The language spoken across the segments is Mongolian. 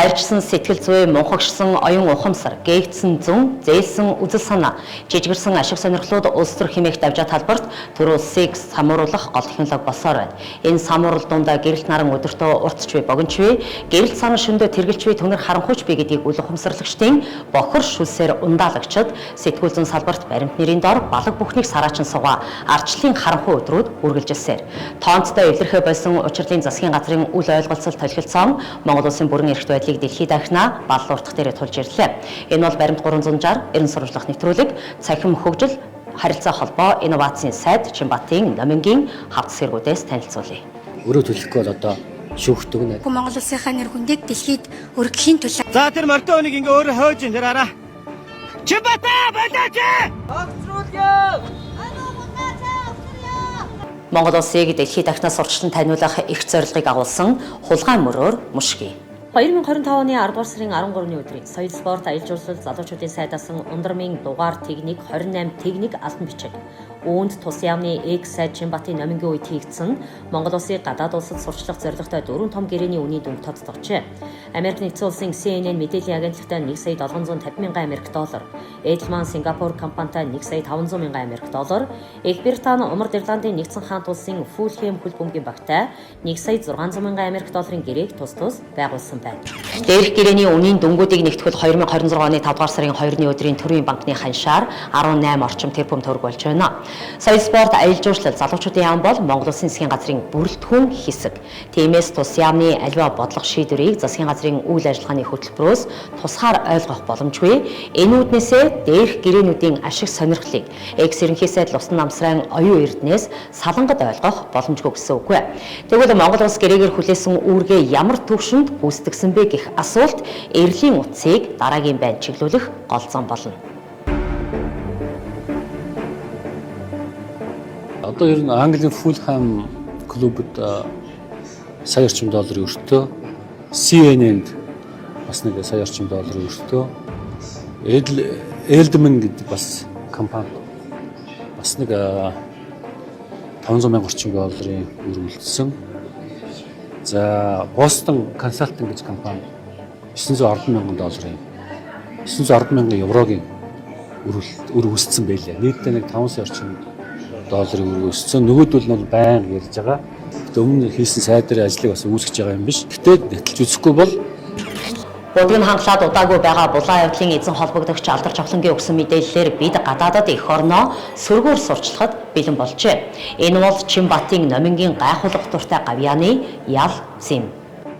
Баярчсан сэтгэл зүй, мунхагшсан оюун ухамсар, гээгдсэн зөн, зээлсэн үзэл санаа, жижигэрсэн ашиг сонирхлууд улс төр хэмээх давжаа талбарт төр улсыг самууруулах гол технологи болсоор байна. Энэ самуурал дундаа гэрэлт наран өдөртөө уртч бий, богинч бий, гэрэлт санан шөндөө тэргэлч бий, түнэр харанхуйч бий гэдгийг үл ухамсарлагчдын бохор шүлсээр ундаалагчид сэтгүүл зүйн салбарт баримт нэрийн дор балаг бүхнийг сараачин сугаа ардчлалын харанхуй өдрүүд үргэлжилсээр. Тооцтой эвлэрхэ болсон учирлын засгийн газрын үл ойлголцол толхилцоон Монгол улсын бүрэн эрхт байдлыг дэлхийд дахина балл уртах дээрээ тулж ирлээ. Энэ бол баримт 360 90 сурвалжлах нэвтрүүлэг, цахим хөгжил, харилцаа холбоо, инновацийн сайд Чинбатын Номингийн хавцас хэрэгүүдээс танилцуулъя. Өрөө төлөхгүй бол одоо шүүхт өгнө. Монгол улсынхаа нэр хүндийг дэлхийд өргөхийн төлөө. За тэр морьтой хүнийг ингээ өөрөө хойж ин тэр араа. Чинбата болооч! Монгол улсыг дэлхийд дахинаас урьдчилан таниулах их зорилгыг агуулсан хулгай мөрөөр мушгий. 2025 оны 10 дугаар сарын 13-ны өдрийн соёл спорт аялал жуулчлал залуучуудын сайдаас Ундрмын дугаар техник 28 техник албан бичиг. Үүнд тус яамны экс сайд Чинбатын номингийн үед хийгдсэн Монгол улсыг гадаад улсад сурчлах зорилготой дөрвөн том гэрээний үнийн дүнг тодтогчээ. Америк нэгдсэн улсын CNN мэдээллийн агентлагтай 1 сая 750 мянган Америк доллар, Эдлман Сингапур компанитай 1 сая 500 мянган Америк доллар, Их Британи Умард Ирландын нэгдсэн хаант улсын Фулхэм хөл бөмбөгийн багтай 1 сая 600 мянган Америк долларын гэрээг тус тус байгуулсан байна. Дээрх гэрээний үнийн дүнгуудыг нэгтгэл 2026 оны 5 дугаар сарын 2-ны өдрийн Төрийн банкны ханшаар 18 орчим тэрбум төгрөг болж байна. Соёл спорт аялал жуулчлал залуучуудын яам бол Монгол Улсын засгийн газрын бүрэлдэхүүн хэсэг. Тиймээс тус яамны аливаа бодлого шийдвэрийг засгийн газрын үйл ажиллагааны хөтөлбөрөөс тусгаар ойлгох боломжгүй. Энэ үүднээсээ дээрх гэрээнүүдийн ашиг сонирхлыг экс ерөнхий сайд Лусан намсрайн оюун эрдэнээс салангад ойлгох боломжгүй гэсэн үг. Тэгвэл Монгол улс гэрээгээр хүлээсэн үүргээ ямар түвшинд гүйцэтгсэн бэ гэх асуулт эрлийн утсыг дараагийн байнд чиглүүлэх гол зам болно. Одоо ер нь Английн Фулхам клубд сая орчим долларын өртөө, CNN-д бас нэг сая орчим долларын өртөө, Edelman гэдэг бас компани бас нэг 500 мянга орчим долларын өр үлдсэн. За Boston Consulting гэж компани 910 мянган долларын 910 мянган еврогийн өр үүссэн байлээ. Нийтдээ нэг 5 сая орчим долларын өр өссөн. Нөгөөдөл нь бол байнга ярьж байгаа. Гэтэ өмнө хийсэн сайдрын ажлыг бас үүсгэж байгаа юм биш. Гэтэ нэтлж үзэхгүй бол Будгийг хангалаад удаагүй байгаа булан явдлын эзэн холбогдогч Алдар Чавлангийн өгсөн мэдээллээр бид гадаадад эх орноо сөргөөр сурчлахад бэлэн болжээ. Энэ бол Чинбатын номингийн гайхуулах дуртай гавьяаны ял зэм.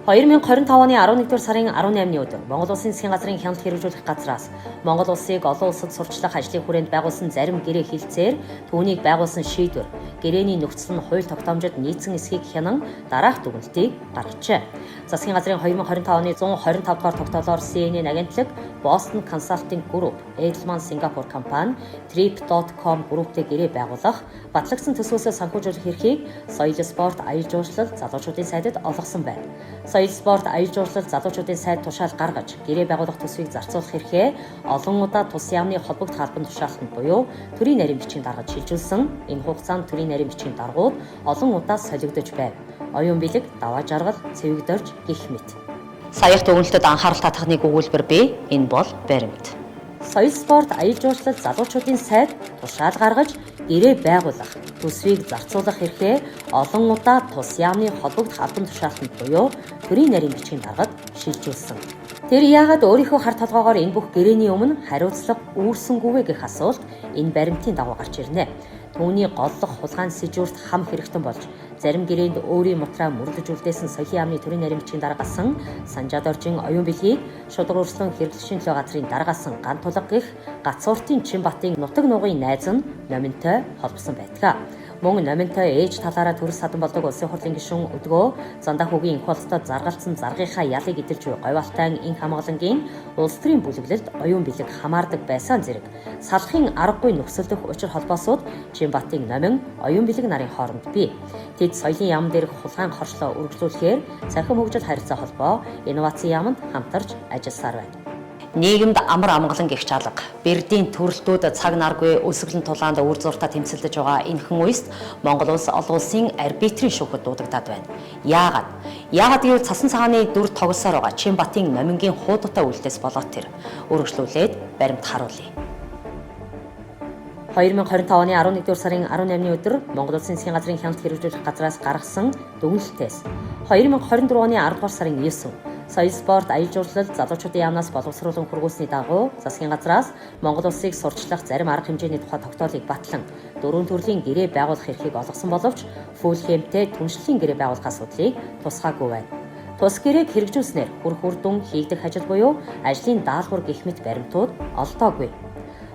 2025 оны 11-р сарын 18-ны өдөр Монгол Улсын засгийн газрын хяналт хэрэгжүүлэх газраас Монгол улсыг олон улсад сурчлах ажлын хүрээнд байгуулсан зарим гэрээ хилцээр түүнийг байгуулсан шийдвэр, гэрээний нөхцөл нь хууль тогтоомжид нийцсэн эсхийг хянан дараах дүгнэлтийг гаргажээ. Засгийн газрын 2025 оны 125 дугаар тогтоолоор CNN агентлаг, Boston Consulting Group, Edelman Singapore компани, Trip.com групптэй гэрээ байгуулах, батлагдсан төсвөөсөө санхүүжүүлэх эрхийг соёл спорт, аялал жуулчлал, залуучуудын сайдад олгосон байна. Соёл спорт, аялал жуулчлал, залуучуудын сайд тушаал гаргаж, гэрээ байгуулах төсвийг зарцуулах эрхээ олон удаа тус яамны холбогдох албан тушаалтанд буюу төрийн нарийн бичгийн даргад шилжүүлсэн. Энэ хугацаанд төрийн нарийн бичгийн даргууд олон удаа солигдож байв. Оюун бэлэг, даваа жаргал, цэвэг дорж гих мэт. Саях дүгнэлтэд анхаарал татах нэг өгүүлбэр бий. Энэ бол баримт. Соёл спорт, аялал жуулчлал, залуучуудын сайд тушаал гаргаж, гэрээ байгуулах, төсвийг зарцуулах эрхээ олон удаа тус яамны холбогдох албан тушаалтанд буюу төрийн нарийн бичгийн даргад шилжүүлсэн. Тэр яагаад өөрийнхөө хар толгоогоор энэ бүх гэрээний өмнө хариуцлага үүрсэнгүй вэ гэх асуулт энэ баримтын дагуу гарч ирнэ. Түүний голлох хулгайн сэжүүрт хам хэрэгтэн болж зарим гэрээнд өөрийн мутраа мөрлөж үлдээсэн соёлын яамны төрийн нарийн бичгийн даргасан Санжаа доржин оюун бэлгийг шударга өрслөн хэрэглэгчийн төлөө газрын даргаасан ган тулга гих Гацууртын Чинбатын нутаг нугын найз нь номинтой холбосон байдаг. Мөн номинтой ээж талаараа төрс садан болдог улсын хурлын гишүүн өдгөө Зандаа хүүгийн инх бололтой заргалцсан заргынхаа ялыг эдэлж буй говьалтай инх хамгаалангийн улс төрийн бүлэглэлд оюун бэлэг хамаардаг байсан зэрэг салахын аргагүй нөхцөлдөх учир холбоосууд Чинбатын номин оюун бэлэг нарын хооронд бий. Тэд соёлын яам дээрх хулгайн хоршлоо үргэлжлүүлэхээр цахим хөгжил харилцаа холбоо инновацийн яамд хамтарч ажилласаар байна. Нийгэмд амар амгалан гихч алга. Бэрдийн төрөлтүүд цаг наргүй өсөглөн тулаанд үр зуртаа тэмцэлдэж байгаа энэхэн үеэс Монгол улс олон улсын арбитрийн шүүхэд дуудагдаад байна. Яагаад? Яагаад гэвэл цасан цагааны дүр тоглосоор байгаа Чинбатын номингийн хуудуутай үйлдэлээс болоод тэр. Үргэлжлүүлээд баримт харуулъя. 2025 оны 11-р сарын 18-ны өдөр Монгол Улсын засгийн газрын хяналт хэрэгжүүлэх газраас гаргасан дүгнэлтээс 2024 оны 10-р сарын 9 Соёл спорт, аялал жуулчлал, залуучуудын яамнаас боловсруулан хүргүүлсэний дагуу засгийн газраас Монгол улсыг сурталчлах зарим арга хэмжээний тухай тогтоолыг батлан дөрвөн төрлийн гэрээ байгуулах эрхийг олгосон боловч Фулхэмтэй түншлэлийн гэрээ байгуулах асуудлыг тусгаагүй байна. Тус гэрээг хэрэгжүүлснээр хүрх үр дүн хийгдэх ажил буюу ажлын даалгавар гэх мэт баримтууд олдоогүй.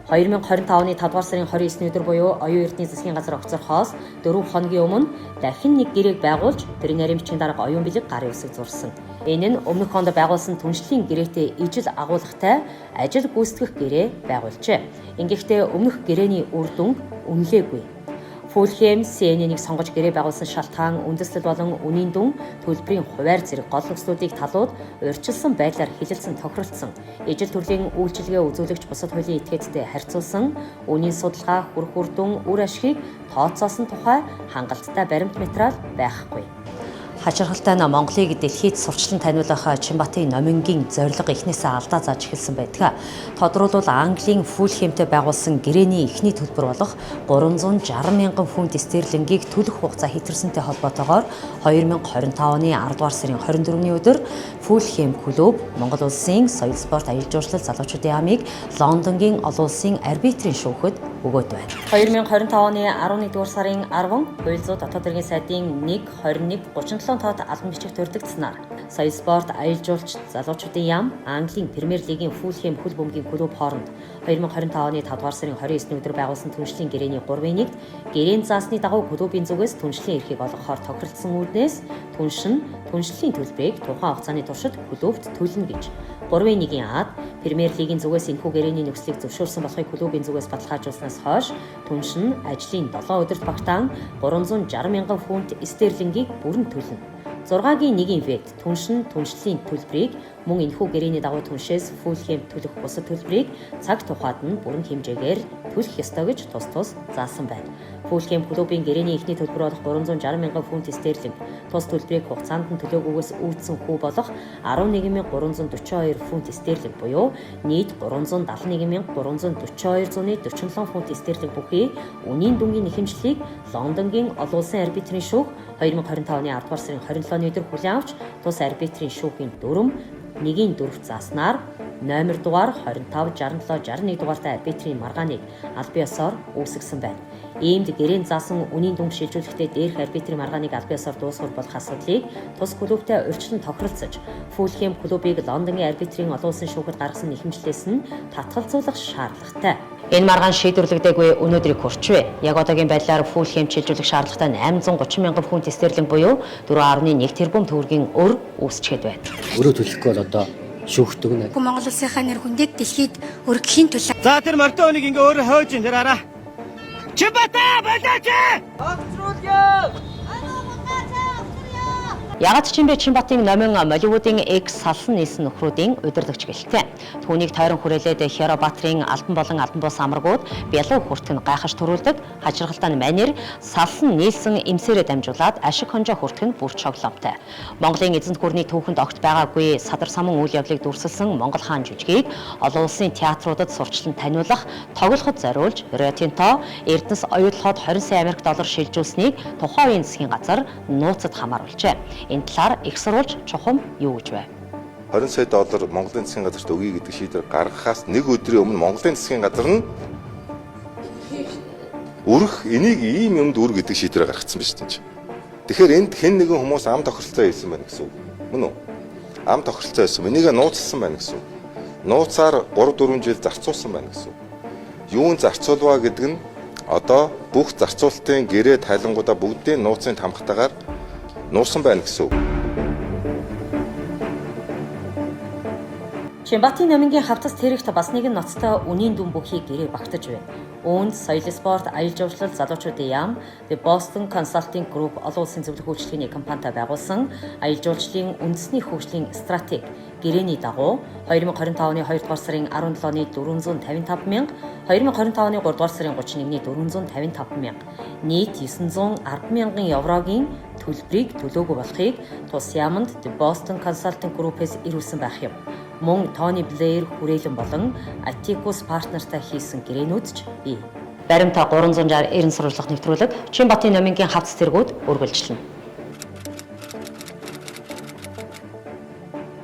2025 оны 5 дугаар сарын 29-ний өдөр буюу оюун эрдний засгийн газар огцорхоос 4 хоногийн өмнө дахин нэг гэрээг байгуулж тэрийн нарийн бичгийн дарга оюун бэлэг гарын үсэг зурсан. Энэ нь өмнөх онд байгуулсан түншлэлийн гэрээтэй ижил агуулгатай ажил гүйцэтгэх гэрээ байгуулжээ. Ингэхдээ өмнөх гэрээний үр дүнг үнэлээгүй. Фулхэм CNN-ийг сонгож гэрээ байгуулсан шалтгаан үндэслэл болон үнийн дүн төлбөрийн хуваар зэрэг гол нөхцлүүдийг талууд урьдчилсан байдлаар хилэлцэн тохиролцсон ижил төрлийн үйлчилгээ үзүүлэгч бусад хуулийн этгээдтэй харьцуулсан үнийн судалгаа хүрх үр дүн үр ашигыг тооцоосон тухай хангалттай баримт материал байхгүй. Хачирхалтай нь Монголыг дэлхийд сурчлан таниулах Чинбатын номингийн зорилго эхнээсээ алдаа зааж эхэлсэн байдаг. Тодруулбал Английн Фулхэмтэй байгуулсан гэрээний эхний төлбөр болох 360 мянган фунт стерлингийг төлөх хугацаа хэтэрсэнтэй холбоотойгоор 2025 оны 10 дугаар сарын 24-ний өдөр Фулхэм клуб Монгол улсын соёл спорт аялал жуулчлал залуучуудын яамыг Лондонгийн олон улсын арбитрийн шүүхэд өгөөд байна. 2025 оны 11 дугаар сарын 10 хууль зүйн дотоод хэргийн сайдын 1 21 37 тоод албан бичих төрдөгдснээр соёл спорт аялал жуулчлал залуучуудын яам Английн Премьер лигийн Фулхэм хөл бөмбөгийн клуб хооронд 2025 оны 5 дугаар сарын 29-ний өдөр байгуулсан түншлэлийн гэрээний 3-ын 1-д гэрээн заасны дагуу клубын зүгээс түншлэлийн эрхийг олгохоор тохиролцсон үүднээс түнш нь түншлэлийн төлбөрийг тухайн хугацааны туршид клубт төлнө гэж 3-ын 1-ийн ад Премьер лигийн зүгээс энэхүү гэрээний нөхцөлийг зөвшөөрсөн болохыг клубын зүгээс баталгаажуулснаас хойш түнш нь ажлын 7 өдөрт багтаан 360 мянган фунт стерлингийг бүрэн төлнө. 6-гийн 1-ийн вэд түнш нь түншлэлийн төлбөрийг мөн энэхүү гэрээний дагуу түншээс Фулхэм төлөх бусад төлбөрийг цаг тухайд нь бүрэн хэмжээгээр төлөх ёстой гэж тус тус заасан байна. Фулхэм клубын гэрээний эхний төлбөр болох 360 мянган фунт стерлинг тус төлбөрийг хугацаанд нь төлөөгүйгээс үүдсэн хүү болох 11342 фунт стерлинг буюу нийт 371 342,47 фунт стерлинг бүхий үнийн дүнгийн нэхэмжлэлийг Лондонгийн олон улсын арбитрийн шүүх 2025 оны 10 дугаар сарын 27-ны өдөр хүлээн авч тус арбитрийн шүүхийн дүрэм 1-ийн 4 зааснаар номер дугаар 25 67 61 дугаартай арбитрийн маргааныг албан ёсоор үүсгэсэн байна. Иймд гэрээн заасан үнийн дүнг шилжүүлэхдээ дээрх арбитрийн маргааныг албан ёсоор дуусгах болох асуудлыг тус клубтэй урьдчилан тохиролцож Фулхэм клубыг Лондонгийн арбитрийн олон улсын шүүхэд гаргасан нэхэмжлээс нь татгалзуулах шаардлагатай. Энэ маргаан шийдвэрлэгдээгүй өнөөдрийг хүрчвэ. Яг одоогийн байдлаар Фулхэм шилжүүлэх шаардлагатай 830 мянган фунт стерлинг буюу 4.1 тэрбум төгрөгийн өр үүсчихэд байна. Өрөө төлөхгүй бол одоо шүүхт өгнө. Монгол улсынхаа нэр хүндийг дэлхийд өргөхийн төлөө За тэр морьтой хүнийг ингээ өөрөө хойж ин тэр араа. Чимбата болооч! Ягаад ч юм бэ Чинбатын номин Молливуудын экс салсан нийлсэн нөхрүүдийн удирдагч гэлтэй. Түүнийг тойрон хүрээлээд Херо Баатрын албан болон албан бус амаргууд бялуу хүртэх нь гайхаж төрүүлдэг. Хажиргалтай нь манер салсан нийлсэн эмсээрээ дамжуулаад ашиг хонжоо хүртэх нь бүр чоглоомтой. Монголын эзэнт гүрний түүхэнд огт байгаагүй садар саман үйл явдлыг дүрсэлсэн Монгол хаан жүжигийг олон улсын театруудад сурчлан таниулах, тоглоход зориулж Рио Тинто Эрдэнэс оюутлоход 20 сая Америк доллар шилжүүлсэнийг тухайн үеийн засгийн газар нууцад хамааруулжээ. Энэ талаар их сурвалж чухам юу гэж вэ? 20 сая доллар Монголын засгийн газарт өгье гэдэг шийдвэр гаргахаас нэг өдрийн өмнө Монголын засгийн газар нь өрх энийг ийм юмд үр гэдэг шийдвэр гаргацсан биз дээ. Тэгэхээр энд хэн нэгэн хүмүүс ам тохиролцоо хийсэн байна гэсэн үг. Мөн үү? Ам тохиролцоо хийсэн. Энийг нууцлсан байна гэсэн үг. Нууцаар 3 4 жил зарцуулсан байна гэсэн үг. Юун зарцуулваа гэдэг нь одоо бүх зарцуулалтын гэрээ тайлангуудаа бүгдийн нууцын тамхтайгаар нуусан байна гэсэн үг. Чинбатын номингийн хавтас тэрэгт бас нэгэн ноцтой үнийн дүн бүхий гэрээ багтаж байна. Үүнд соёл спорт, аялал жуулчлал, залуучуудын яам, The Boston Consulting Group олон улсын зөвлөх үйлчилгээний компанитай байгуулсан аялал жуулчлалын үндэсний хөгжлийн стратеги Гэрээний дагуу 2025 оны 2 дугаар сарын 17-ны 455 мянга, 2025 оны 3 дугаар сарын 31-ний 455 мянга, нийт 910 мянган еврогийн төлбөрийг төлөөгүй болохыг тус яаманд The Boston Consulting Group-ээс ирүүлсэн байх юм. Мөн Тони Блэйр хүрээлэн болон Atticus Partner-тай хийсэн гэрээнүүд ч бий. Баримта 360 90 сурвалжлах нэвтрүүлэг Чинбатын номингийн хавц зэргүүд үргэлжлэнэ.